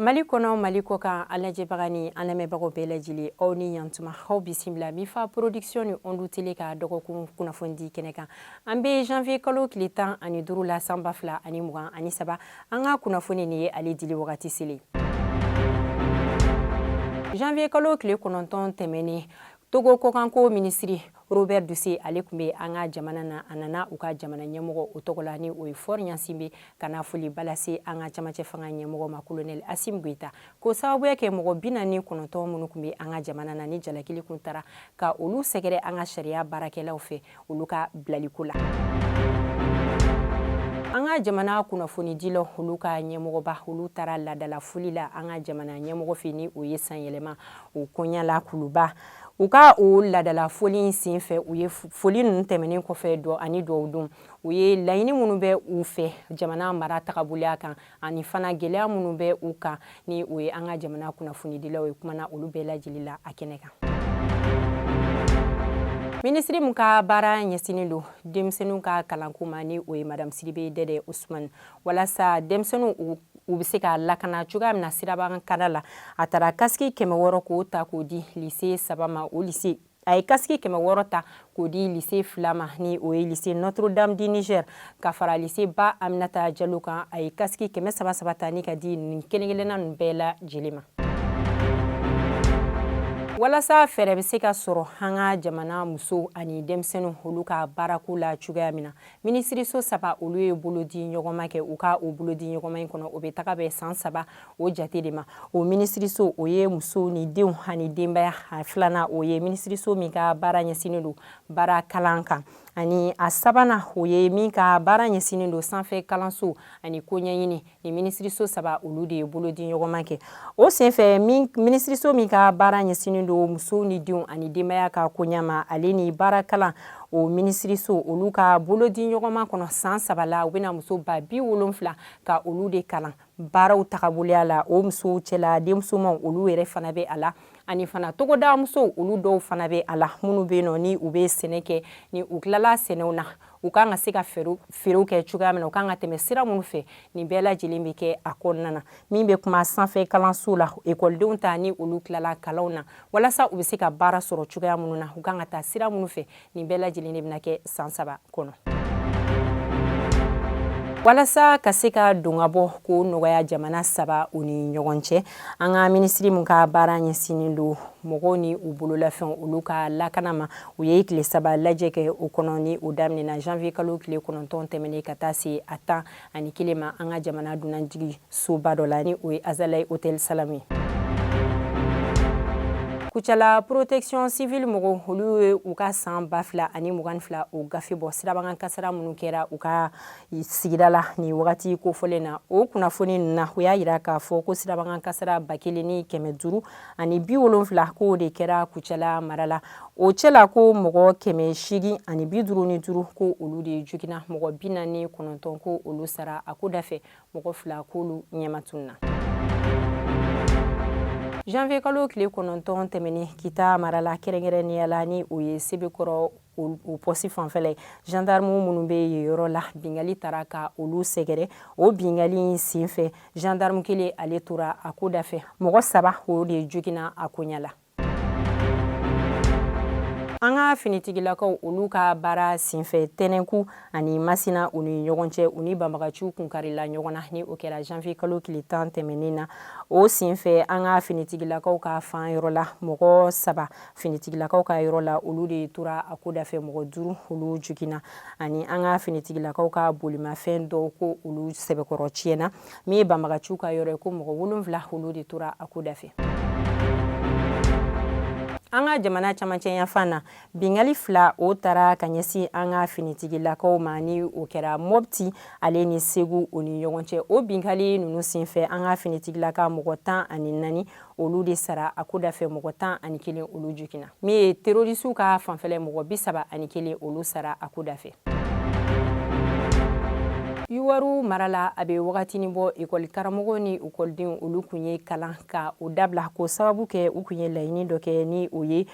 Mali kɔnɔ, Mali kɔ kan, an lajɛbaga ni an lamɛnbagaw bɛɛ lajɛlen, aw ni yantuma, aw bisimila Mifa Production ni Ondu Télé ka dɔgɔkun kunnafonidi kɛnɛ kan. An bɛ janvier kalo tile 15 la, san 2023. An ka kunnafoni nin ye ale dili wagati selen. Janvier kalo tile 9 tɛmɛnen, Togo kɔkanko minisiri Robert Dussey, ale tun bɛ an ka jamana na. A nana u ka jamana ɲɛmɔgɔ o tɔgɔ la, ni o ye Faure Gnassingbé, ka na foli ba lase an ka camancɛ fanga ɲɛmɔgɔ ma, colonel Assimi Goïta, k'o sababuya kɛ mɔgɔ 49 minnu tun bɛ an ka jamana na, ni jalakili kun taara ka olu sɛgɛrɛ an ka sariya baarakɛlaw fɛ olu ka bilaliko la. An ka jamana kunnafonidilaw, olu ka ɲɛmɔgɔba, olu taara laadala foli la an ka jamana ɲɛmɔgɔ fɛ, ni o ye sanyɛlɛma o koɲa la Kuluba. U ka o laadala foli in sen fɛ, u ye foli ninnu tɛmɛnen kɔfɛ dɔ ani duwawu don, u ye laɲini minnu bɛ u fɛ jamana mara tagaboloya kan, ani fana gɛlɛya minnu bɛ u kan, ni o ye an ka jamana kunnafonidilaw ye, kumana olu bɛɛ lajɛlen la a kɛnɛ kan. Minisiri min ka baara ɲɛsinnen don denmisɛnninw ka kalanko ma, ni o ye Madame Sidibe Dɛdɛ Usumani, walasa denmisɛnninw u bɛ se ka lakana cogoya min na sirabakan kada la, a taara kasiki 600 k'o ta k'o di lycée saba ma. O lycée, a ye kasiki 600 ta k'o di lycée fila ma, ni o ye lycée Notre Dame du Niger ka fara lycée Ba Aminata Jalo kan. A ye kasiki 300 ta ni ka di nin kelen kelenna ninnu bɛɛ lajɛlen ma, walasa fɛɛrɛ bɛ se ka sɔrɔ an ka jamana musow ani denmisɛnninw, olu ka baarako la cogoya min na. Minisiriso saba, olu ye bolodi ɲɔgɔnma kɛ. U ka o bolodi ɲɔgɔnma in kɔnɔ, o bɛ taga bɛn san 3 o jate de ma. O minisiriso, o ye muso ni denw ani denbaya. A filanan, o ye minisiriso min ka baara ɲɛsinnen don baara kalan kan, ani a sabanan, o ye min ka baara ɲɛsinnen don sanfɛ kalanso ani ko ɲɛɲini. Ni minisiriso saba, olu de ye bolodi ɲɔgɔnma kɛ. O senfɛ, minisiriso min ka baara ɲɛsinnen don musow ni denw ani denbaya ka koɲa ma, ale ni baara kalan, o minisiriso, olu ka bolodi ɲɔgɔnma kɔnɔ, san 3 la, u bɛna muso 70,000 ka olu de kalan baaraw tagaboloya la. O musow cɛla, denmusomanw, olu yɛrɛ fana bɛ a la, ani fana togoda musow, olu dɔw fana bɛ a la, minnu bɛ yen nɔ ni u bɛ sɛnɛ kɛ. Ni u tilala sɛnɛw na, u kan ka se ka feerew kɛ cogoya min na, u kan ka tɛmɛ sira minnu fɛ, nin bɛɛ lajɛlen bɛ kɛ a kɔnɔna na. Min bɛ kuma sanfɛ kalanso la, ekɔlidenw ta, ni olu tilala kalanw na, walasa u bɛ se ka baara sɔrɔ cogoya minnu na, u kan ka taa sira minnu fɛ, nin bɛɛ lajɛlen de bɛna kɛ san 3 kɔnɔ. Walasa ka se ka don ka bɔ k'o nɔgɔya jamana saba u ni ɲɔgɔn cɛ, an ka minisiri min ka baara ɲɛsinnen don mɔgɔw ni u bololafɛnw, olu ka lakana ma, u ye tile 3 lajɛ kɛ o kɔnɔ, ni o daminɛna janvier kalo tile 9 tɛmɛnen ka taa se a 11 ma, an ka jamana dunanjigi soba dɔ la, ni o ye Azalayi Hôtel Salam ye. Kucala protection civile mɔgɔw, olu ye u ka san 2022 o gafe bɔ, sirabakan kasara minnu kɛra u ka sigida la nin wagati kofɔlen na. O kunnafoni ninnu na, u y'a yira k'a fɔ ko sirabakan kasara 1570 k'o de kɛra Kucala mara la. O cɛla, ko mɔgɔ 855 ko olu de joginna, mɔgɔ 49 ko olu sara a ko dafɛ, mɔgɔ 2 k'olu ɲɛma tununna. Janvier kalo tile 9 tɛmɛnen, Kita mara la, kɛrɛnkɛrɛnnenya la ni o ye Sebekɔrɔ o pɔsi fanfɛla ye, gendarme minnu bɛ yen yɔrɔ la, bingali taara ka olu sɛgɛrɛ. O bingali in senfɛ, gendarme kelen, ale tora a ko dafɛ, mɔgɔ saba, o de joginna a koɲa la. An ka finitigilakaw, olu ka baara senfɛ, Tɛnɛnku ani Masina u ni ɲɔgɔn cɛ, u ni banbagaciw kunkarila ɲɔgɔn na, ni o kɛra janvier kalo tile 10 tɛmɛnen na. O senfɛ, an ka finitigilakaw ka fan yɔrɔ la, mɔgɔ saba finitigilakaw ka yɔrɔ la, olu de tora a ko dafɛ, mɔgɔ duuru, olu joginna, ani an ka finitigilakaw ka bolimafɛn dɔw ko olu sɛbɛkɔrɔ tiɲɛna. Min ye banbagaciw ka yɔrɔ ye, ko mɔgɔ 7, olu de tora a ko dafɛ. An ka jamana camancɛ yanfan na, bingali fila o taara ka ɲɛsin an ka finitigilakaw ma, ni o kɛra Mɔpti ale ni Segu o ni ɲɔgɔn cɛ. O bingali ninnu senfɛ, an ka finitigilaka mɔgɔ 14, olu de sara a ko dafɛ, mɔgɔ 11, olu joginna. Min ye terorisiw ka fanfɛla, mɔgɔ 31, olu sara a ko dafɛ. Youwarou mara la, a bɛ wagatinin bɔ, ekɔli karamɔgɔw ni ekɔlidenw, olu kun ye kalan ka o dabila, k'o sababu kɛ u kun ye laɲini dɔ kɛ, ni o ye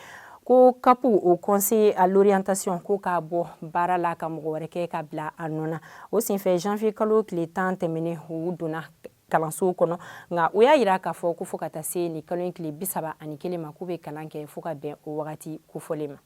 ko CAP, o conseiller à l'orientation, ko k'a bɔ baara la ka mɔgɔ wɛrɛ kɛ ka bila a nɔ na. O senfɛ, janvier kalo tile 10 tɛmɛnen, u donna Kalansow kɔnɔ, nka u y'a yira k'a fɔ ko fo ka taa se nin kalo in tile 31 ma, k'u bɛ kalan kɛ fo ka bɛn o wagati kofɔlen ma.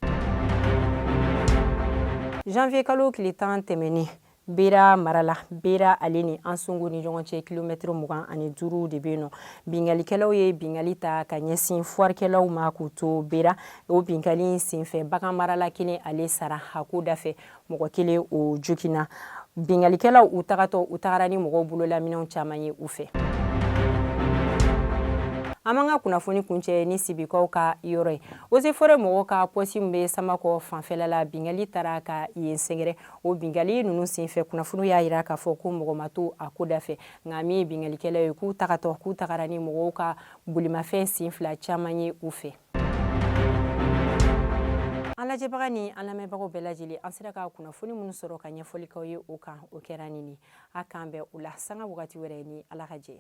Janvier kalo tile 10 tɛmɛnen, Bera mara la, Bera ale ni Ansongo ni ɲɔgɔn cɛ kilomɛtiri 25 de bɛ yen nɔ, binkalikɛlaw ye bingali ta ka ɲɛsin fuwarikɛlaw ma k'u to Bera. O bingali senfɛ, bagan marala kelen ale sara a ko dafɛ, mɔgɔ kelen o joginna. Binkalikɛlaw u tagatɔ, u tagara ni mɔgɔw bololaminɛnw caman ye u fɛ. An b'an ka kunnafoni kuncɛ ni Sibikaw ka yɔrɔ ye. Eaux et Forêts mɔgɔw ka pɔsi min bɛ Samakɔ fanfɛla la, bingali taara ka yen sɛgɛrɛ. O bingali ninnu senfɛ, kunnafoni y'a yira k'a fɔ ko mɔgɔ ma to a ko dafɛ, nka min ye bingalikɛlaw ye, k'u tagatɔ, k'u tagara ni mɔgɔw ka bolimafɛn sen fila caman ye u fɛ. An lajɛbaga ni an lamɛnbagaw bɛɛ lajɛlen, an sera ka kunnafoni minnu sɔrɔ ka ɲɛfɔli k'aw ye o kan, o kɛra nin ye. A k'an bɛn o la sanga wagati wɛrɛ ni Ala ka jɛ.